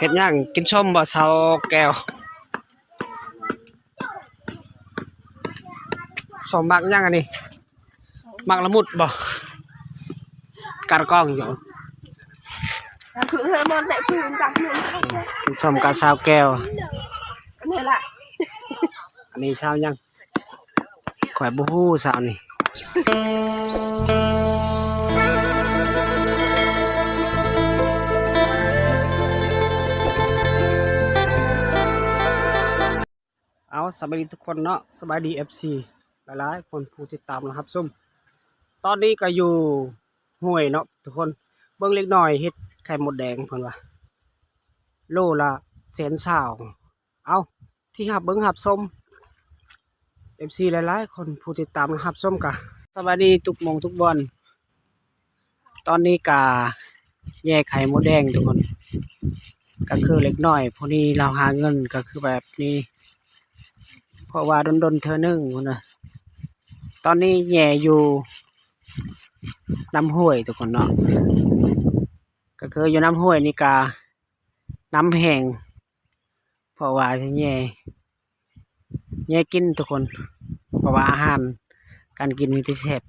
ເຮັດຫຍັງ? ກິນສົ້ມບໍ່ສາວແກ້ວ? ສົ້ມໝາກຫຍັງອັນນີ້? ໝາກລະມຸດບໍ່? ກັດກ້ອງຢູ່. ກິນສົ້ມກັບສາວແກ້ວ. ອັນນີ້ສາວຫຍັງ? ຂ້ອຍບໍ່ຮູ້ສາວນີ້. ເອົາ ສະບາຍດີທຸກຄົນເນາະ, ສະບາຍດີ ເອັຟຊີ ຫຼາຍໆຄົນຜູ້ຕິດຕາມ ແລະ ຮັບຊົມ. ຕອນນີ້ກໍຢູ່ຫ້ວຍເນາະທຸກຄົນ. ເບິ່ງເດັກນ້ອຍເຮັດໄຂ່ມົດແດງ ເພິ່ນວ່າໂລລະແສນຊາວ. ເອົາ ທີ່ຮັບເບິ່ງຮັບຊົມ ເອັຟຊີ ຫຼາຍໆຄົນຜູ້ຕິດຕາມ ແລະ ຮັບຊົມ ກະສະບາຍດີທຸກໝ່ອງທຸກບ່ອນ. ຕອນນີ້ກະແຍ່ໄຂ່ມົດແດງທຸກຄົນ, ກະຄືເດັກນ້ອຍຜູ້ນີ້ລາວຫາເງິນກະຄືແບບນີ້ ເພາະວ່າດົນໆເທື່ອໜຶ່ງພຸ້ນນະ. ຕອນນີ້ແຍ່ຢູ່ນຳຫ້ວຍທຸກຄົນເນາະ, ກະຄືຢູ່ນຳຫ້ວຍນີ້ກະ ນ້ຳແຫ້ງ ເພາະວ່າຊິແຍ່ ແຍ່ກິນທຸກຄົນ, ເພາະວ່າອາຫານການກິນມີແຕ່ແຊບ.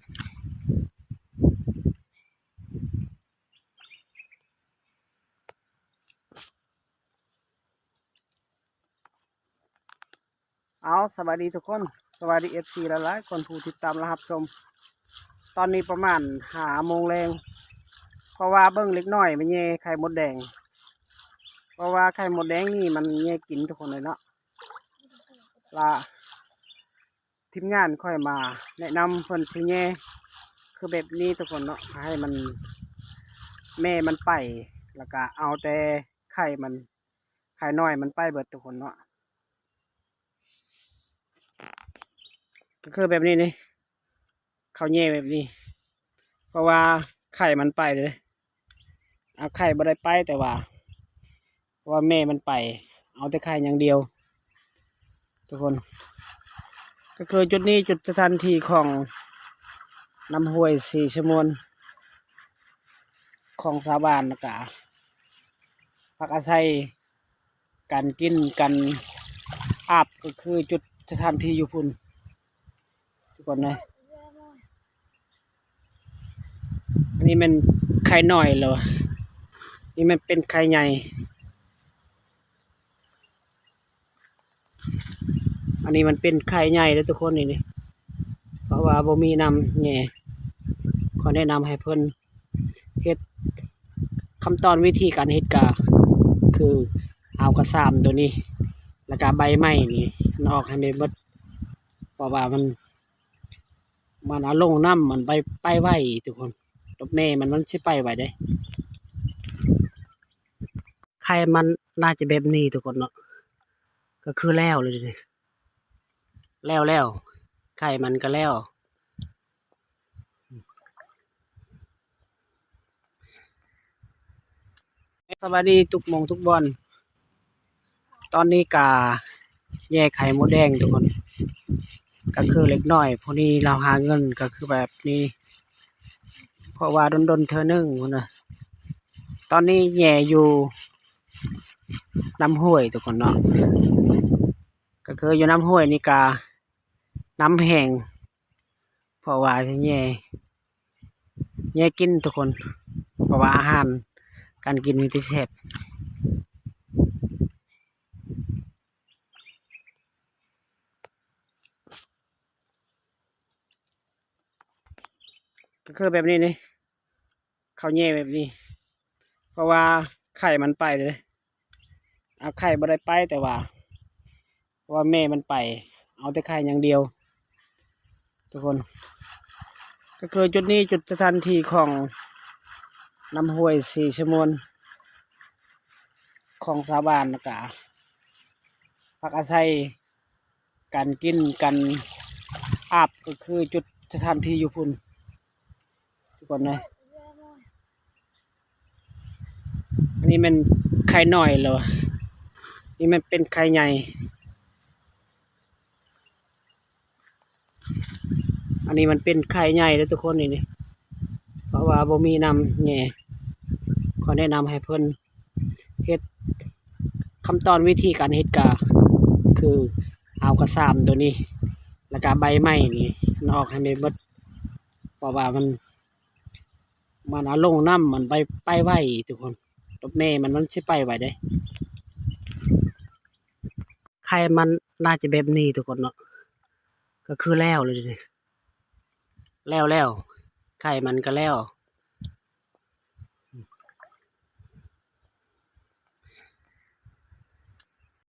ເອົາ ສະບາຍດີທຸກຄົນ, ສະບາຍດີ ເອັຟຊີ ຫຼາຍໆຄົນຜູ້ຕິດຕາມ ແລະ ຮັບຊົມ. ຕອນນີ້ປະມານຫ້າໂມງແລງ ເພາະວ່າເບິ່ງເດັກນ້ອຍມາແຍ່ໄຂ່ມົດແດງ, ເພາະວ່າໄຂ່ມົດແດງນີ້ມັນແຍ່ກິນທຸກຄົນເລີຍເນາະ. ລະທີມງານຂ້ອຍມາແນະນຳເພິ່ນຊິແຍ່ ຄືແບບນີ້ທຸກຄົນເນາະ, ໃຫ້ມັນ ແມ່ມັນໄປ ລະກະເອົາແຕ່ໄຂ່ມັນ ໄຂ່ນ້ອຍມັນໄປເບິດທຸກຄົນເນາະ. ກະຄືແບບນີ້ນີ້ ເຂົາແຍ່ແບບນີ້ ເພາະວ່າໄຂ່ມັນໄປເດ້. ເອົາ ໄຂ່ບໍ່ໄດ້ໄປ ແຕ່ວ່າ ເພາະວ່າແມ່ມັນໄປ ເອົາແຕ່ໄຂ່ຢ່າງດຽວທຸກຄົນ. ກະຄືຈຸດນີ້ ຈຸດສະຖານທີ່ຂອງນຳຫ້ວຍສີສະໝວນ ຂອງຊາວບ້ານ ລະກະພັກອາໄສ ການກິນ ການອາບ ກະຄືຈຸດສະຖານທີ່ຢູ່ພຸ້ນທຸກຄົນເອີຍ. ອັນນີ້ແມ່ນໄຂ່ນ້ອຍແລ້ວ ນີ້ແມ່ນເປັນໄຂ່ໃຫຍ່. ອັນນີ້ມັນເປັນໄຂ່ໃຫຍ່ເດີທຸກຄົນ ນີ້ ນີ້ ເພາະວ່າບໍ່ມີນ້ຳແຍ່. ຂໍແນະນຳໃຫ້ເພິ່ນເຮັດ ຂັ້ນຕອນວິທີການເຮັດກະຄືເອົາກະຊາມໂຕນີ້ ລະກະໃບໄມ້ນີ້ ມັນອອກໃຫ້ແມ່ເບິດ ເພາະວ່າມັນ ມັນເອົາລົງນ້ຳ ມັນໄປ ໄປໄວທຸກຄົນ, ໂຕແມ່ມັນ ມັນຊິໄປໄວເດ້. ໄຂ່ມັນໜ້າຈະແບບນີ້ທຸກຄົນເນາະ, ກະຄືແລ້ວເລີຍເດ ແລ້ວໆ ໄຂ່ມັນກະແລ້ວ. ສະບາຍດີທຸກໝ່ອງທຸກບ່ອນ. ຕອນນີ້ກະແຍ່ໄຂ່ມົດແດງທຸກຄົນ, ກະຄືເດັກນ້ອຍຜູ້ນີ້ລາວຫາເງິນກະຄືແບບນີ້ ເພາະວ່າດົນໆເທື່ອໜຶ່ງພຸ້ນນະ. ຕອນນີ້ແຍ່ຢູ່ນຳຫ້ວຍທຸກຄົນເນາະ, ກະຄືຢູ່ນຳຫ້ວຍນີ້ກະນ້ຳແຫ້ງ ເພາະວ່າຊິແຍ່ ແຍ່ກິນທຸກຄົນ, ເພາະວ່າອາຫານການກິນມີແຕ່ແຊບ. ກະຄືແບບນີ້ນີ້ ເຂົາແຍ່ແບບນີ້ ເພາະວ່າໄຂ່ມັນໄປເດ້. ເອົາ ໄຂ່ບໍ່ໄດ້ໄປ ແຕ່ວ່າ ເພາະວ່າແມ່ມັນໄປ ເອົາແຕ່ໄຂ່ຢ່າງດຽວທຸກຄົນ. ກະຄືຈຸດນີ້ ຈຸດສະຖານທີ່ຂອງນຳຫ້ວຍສີສະໝວນ ຂອງຊາວບ້ານ ລະກະພັກອາໄສ ການກິນ ການອາບ ກະຄືຈຸດສະຖານທີ່ຢູ່ພຸ້ນທຸກຄົນເອີຍ. ອັນນີ້ແມ່ນໄຂ່ນ້ອຍແລ້ວ ນີ້ແມ່ນເປັນໄຂ່ໃຫຍ່. ອັນນີ້ມັນເປັນໄຂ່ໃຫຍ່ເດີທຸກຄົນ ນີ້ ນີ້ ເພາະວ່າບໍ່ມີນ້ຳແຍ່. ຂໍແນະນຳໃຫ້ເພິ່ນ ເຮັດ ຂັ້ນຕອນວິທີການເຮັດກໍຄືເອົາກະຊາມໂຕນີ້ ແລ້ວກໍໃບໄມ້ນີ້ມັນອອກໃຫ້ແມ່ເບິດ ເພາະວ່າມັນ ມັນເອົາລົງນ້ຳ ມັນໄປ ໄປໄວທຸກຄົນ ຕົວແມ່ມັນ ມັນຊິໄປໄວເດ້. ໄຂ່ມັນໜ້າຈະແບບນີ້ທຸກຄົນເນາະ ກໍຄືແລ້ວເລີຍເດ ແລ້ວໆ ໄຂ່ມັນກໍແລ້ວ